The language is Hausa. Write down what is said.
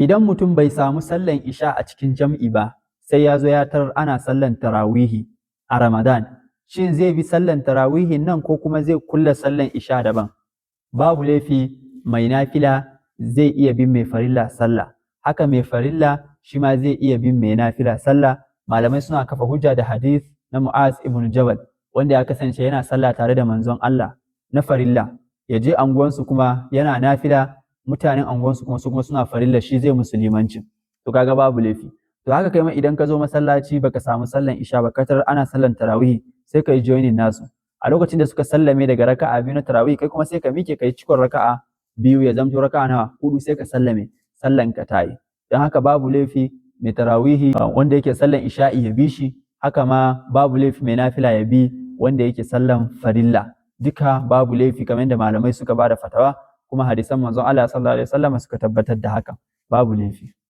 Idan mutum bai samu sallan isha a cikin jam'i ba, sai ya zo ya tarar ana sallan tarawihi a Ramadan, shin zai bi sallan tarawihin nan ko kuma zai kulla sallan isha daban? Babu laifi, mai nafila zai iya bin mai farilla sallah, haka mai farilla shi ma zai iya bin mai nafila sallah. Malamai suna kafa hujja da hadith na Mu'az ibn Jabal, wanda ya kasance yana sallah tare da Manzon Allah na farilla, ya je anguwansu kuma yana nafila, mutanen anguwansu kuma su kuma suna farilla, shi zai musu limanci. To kaga babu laifi. To haka kai ma idan ka zo masallaci baka samu sallan isha ba, ka tarar ana sallan tarawih, sai ka yi joining nasu. A lokacin da suka sallame daga raka'a biyu na tarawih, kai kuma sai ka mike ka yi cikon raka'a biyu, ya zamto raka'a nawa? Hudu. Sai ka sallame, sallan ka tayi. Don haka babu laifi mai tarawihi wanda yake sallan isha'i ya bi shi, haka ma babu laifi mai nafila ya bi wanda yake sallan farilla. Duka babu laifi, kamar yadda malamai suka bada fatawa, kuma hadisan Manzon Allah sallallahu alaihi wasallam suka tabbatar da haka. Babu laifi.